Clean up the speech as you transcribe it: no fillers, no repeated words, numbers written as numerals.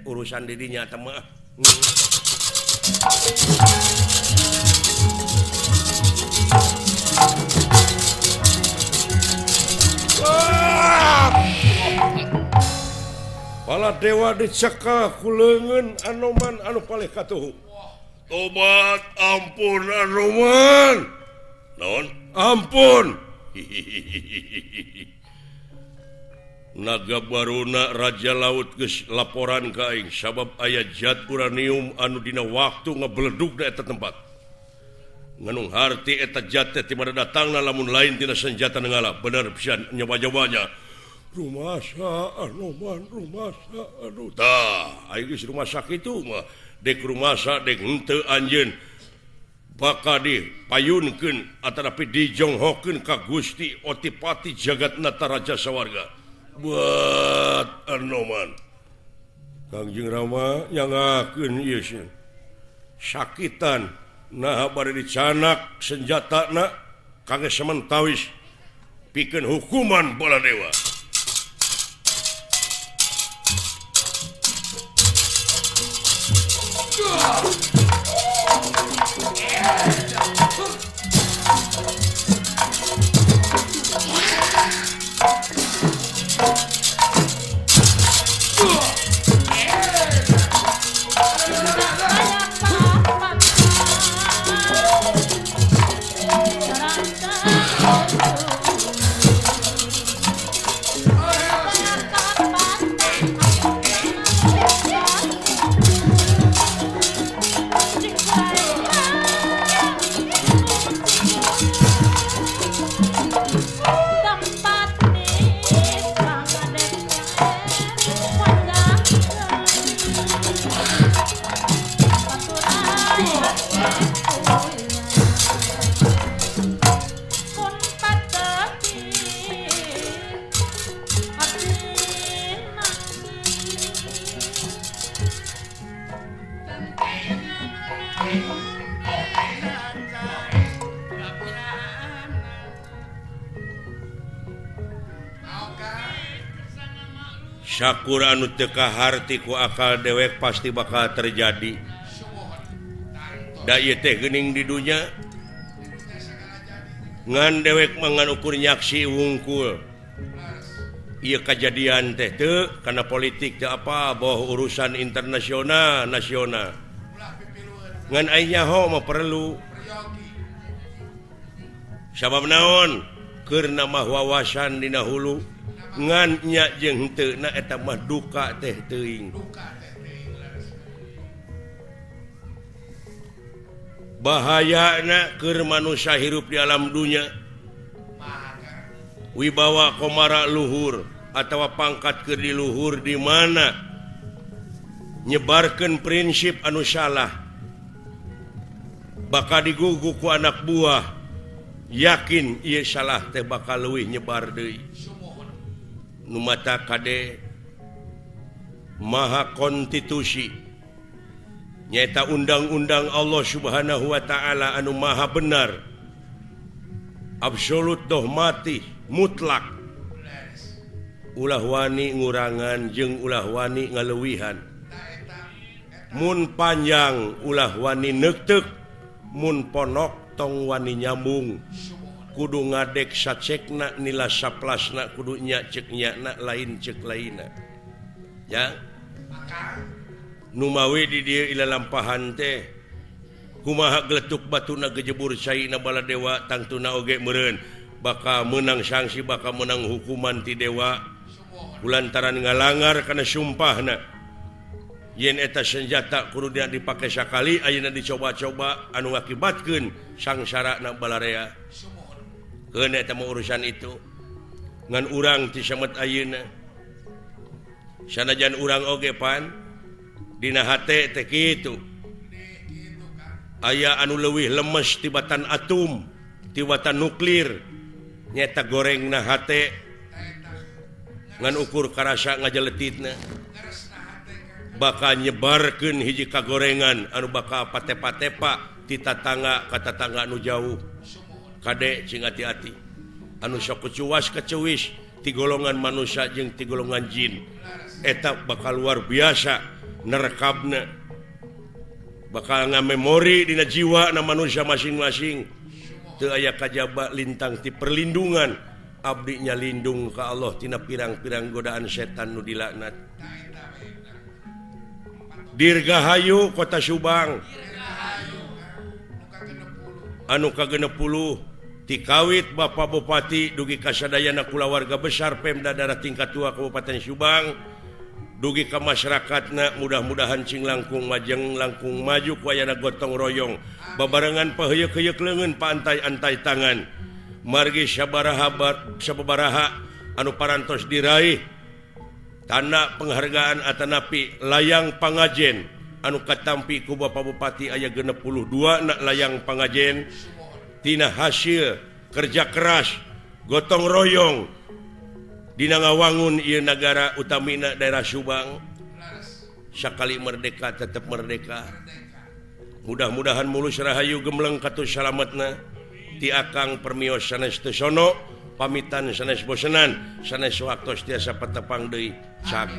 Urusan didinya mah. Pala dewa dicekal ku leungeun Anoman anu palih katuhu. Tobat ampun Anoman. Naon? Ampun. Naga Baruna Raja Laut geus laporan ka aing sabab aya zat uranium anu dina waktu ngebeledug da eta tempat. Nganung harti eta zat teh ti mana datangna lamun lain tina senjata nenggala. Bener pisan nyoba-nyobanya. Rumasa Anoman, rumasa aduh. Tah, aing geus rumasa kitu mah. Dek rumasa dek henteu anjeun bakal dipayunkeun atanapi dijonghokeun ka Gusti Otipati Jagatnata Raja Sawarga. Buat Anoman. Kangjeng Rama nyangakeun ieu sieun. Sakitan naha bade dicanak senjatana kangge sementawis pikeun hukuman Baladewa. Syakur anu teu kaharti ku akal dewek pasti bakal terjadi. Da ieu teh geuning di dunya ngan dewek mah ngan ukur nyaksi wungkul. Ieu kajadian teh teu kana politik teu apa boh urusan internasional nasional. Ngan ai nyaho mah perlu. Sabab naon? Keur nambah wawasan dina hulu. Ngan nya jeung henteu na eta mah duka teh teuing. Bahayana keur manusia hirup di alam dunya. Wibawa komara luhur atawa pangkat keur di luhur di mana nyebarkeun prinsip anu salah. Bakal digugu ku anak buah. Yakin ieu salah teh bakal leuwih nyebar deui. Nu mata kade maha konstitusi nyaeta undang-undang Allah Subhanahu wa ta'ala anu maha benar absolut doh mati mutlak ulah wani ngurangan jeung ulah wani ngaleuwihan mun panjang ulah wani neukteuk mun ponok tong wani nyambung kudu ngadek sacekna nila saplasna kudu nya cek nyana lain cek lainna ya numawi di dieu ilalampahan teh kumaha geletuk batuna gejebur caina Baladewa tangtuna oge meureun bakal meunang sanksi bakal meunang hukuman ti dewa kulantaran ngalangar kana sumpahna yen eta senjata kudu dipake sakali ayeuna dicoba-coba anu ngakibatkeun sangsara na balarea. Keun eta mah urusan itu ngan urang ti samet ayeuna sanajan urang oge pan dina hate teh kitu aya anu leuwih lemes tibatan atom tibatan nuklir nyaeta gorengna hate ngan ukur karasa ngajeletitna bakal nyebarkeun hiji kagorengan anu bakal patepa-tepa ti tatangga ka tatangga anu jauh. Kade cing hati-hati anu sok kecuas kecewis ti golongan manusia jeung ti golongan jin. Eta bakal luar biasa nerekabna, bakal ngamemori dina jiwa na manusia masing-masing. Teu aya kajaba lintang ti perlindungan, abdi nya lindung ka Allah tina pirang-pirang godaan setan nu dilaknat. Dirgahayu Kota Subang anu ka-60 tikawit Bapak Bupati dugi ka sadayana kulawarga besar Pemda Daerah Tingkat 2 Kabupaten Subang dugi ka masyarakatna mudah-mudahan cing langkung majeng langkung maju ku ayana gotong royong babarengan paheuyeuk-heuyeuk leungeun paantai-antai tangan margi sabaraha sababaraha anu parantos diraih tanda penghargaan atanapi layang pangajen anu katampi ku Bapak Bupati aya 62 na layang pangajen tina hasil kerja keras gotong royong dina ngawangun ieu nagara utamina daerah Subang. Sakali merdeka tetep merdeka. Mudah-mudahan mulus rahayu gemleng katus salametna ti akang permios sanes teu sono pamitan sanes bosenan sanes waktos tiasa patepang deui. Cak.